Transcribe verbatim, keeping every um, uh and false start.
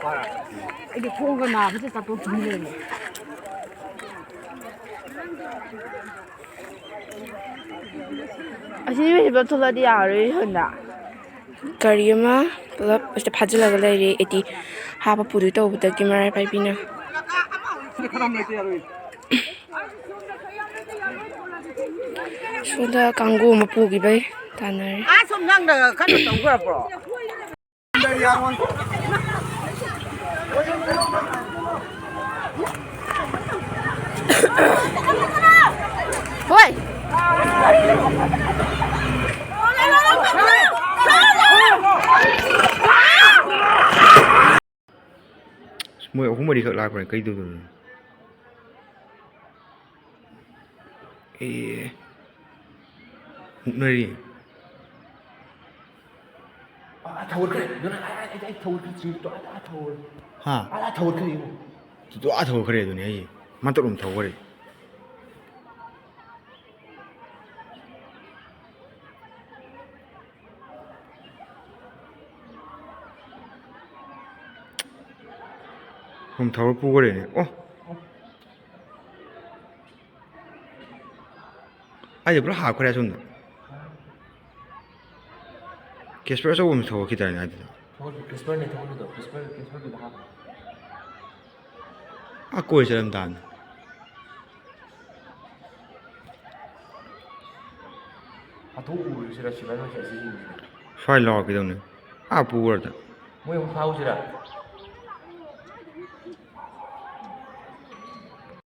ꯑꯩꯗꯤ ꯈꯣꯡꯒ ꯅꯥꯕꯁꯦ ꯆꯠꯊꯣꯛ ꯆꯠꯁꯤꯟ ꯂꯩꯔꯦ꯫ ꯑꯁꯤ ꯅꯨꯃꯤꯠꯁꯤꯐꯥꯎ ꯊꯣꯛꯂꯛꯑꯗꯤ ꯌꯥꯔꯣꯏ ꯁꯣꯝꯗ꯫ ꯒꯥꯔꯤ ꯑꯃ ꯄꯨꯂꯞ ꯑꯁꯤꯗ ꯐꯥꯖꯤꯜꯂꯒ ꯂꯩꯔꯦ꯫ ꯑꯦꯗꯤ ꯍꯥꯞꯄ ꯄꯨꯗꯣꯏ ꯇꯧꯕꯗꯒꯤ ꯃꯔꯥꯏ ꯄꯥꯏꯕꯤꯅ꯫ ꯁꯣꯝꯗ ꯀꯥꯡꯒꯨ ꯑꯃ ꯄꯨꯈꯤꯕꯩ ꯇꯥꯟꯅꯔꯦ꯫ ꯑꯥ, ꯁꯨꯝ ꯅꯪꯅ ꯀꯟꯅ ꯇꯧꯈ꯭ꯔꯕ꯭ꯔꯣ? ꯍꯣꯏ꯫ ꯃꯣꯏ ꯑꯍꯨꯝ ꯃꯔꯤꯈꯛ ꯂꯥꯛꯄꯅꯦ, ꯀꯩ ꯇꯧꯗꯣꯏꯅꯣ? ꯑꯦ, ꯃꯨꯛꯅꯔꯤ꯫ ꯑꯥ, ꯊꯧꯒꯠꯈ꯭ꯔꯦ꯫ ꯑꯗꯨꯅ ꯑꯥ, ꯑꯥ, ꯑꯩ, ꯑꯩ ꯊꯧꯒꯠꯈ꯭ꯔꯦ꯫ ꯆꯤꯡꯗꯣ ꯑꯥ, ꯑꯥ, ꯊꯧꯒꯠꯈ꯭ꯔꯦ꯫ ꯍꯥ? ꯑꯥ, ꯑꯥ, ꯊꯧꯒꯠꯈ꯭ꯔꯦ ꯌꯦꯡꯉꯣ꯫ ꯑꯗꯨꯗꯣ ꯑꯥ ꯊꯧꯒꯠꯈ꯭ꯔꯦ ꯑꯗꯨꯅꯦ ꯑꯩ꯫ ꯃꯇꯠ ꯑꯃ ꯊꯧꯈ꯭ꯔꯦ꯫ ꯁꯨꯝ ꯊꯧꯔ ꯄꯨꯈ꯭ꯔꯦꯅꯦ꯫ ꯑꯣ꯫ ꯑꯩꯗꯤ ꯄꯨꯔꯥ ꯍꯥꯞꯈ꯭ꯔꯦ ꯑꯁꯣꯝꯗ꯫ ꯀꯦꯁꯄꯔ ꯑꯆꯧꯕ ꯑꯃ ꯊꯣꯛꯂꯛꯈꯤꯗꯥꯏꯅꯦ ꯑꯗꯨꯗ? ꯊꯣꯛꯂꯛꯈꯤ, ꯀꯦꯁꯄꯔꯅꯦ ꯊꯣꯛꯂꯛꯈꯤꯗꯣ, ꯀꯦꯁꯄꯔ, ꯀꯦꯁꯄꯔꯗꯨꯗ ꯍꯥꯞꯄꯣ꯫ ꯑꯥ ꯀꯣꯏ ꯆꯠꯂꯝ ꯇꯥꯕꯅꯤ꯫ ꯍꯥꯊꯨ ꯎꯔꯁꯤꯔ ꯁꯤꯕꯥꯏ ꯃꯆꯥꯁꯤꯡꯁꯦ? ꯁ꯭ꯋꯥꯏ ꯂꯥꯎꯔꯛꯈꯤꯗꯧꯅꯦ꯫ ꯑꯥ ꯄꯨꯈ꯭ꯔꯗ꯫ ꯃꯣꯏ ꯑꯃꯨꯛ ꯐꯥꯎꯁꯤꯔ?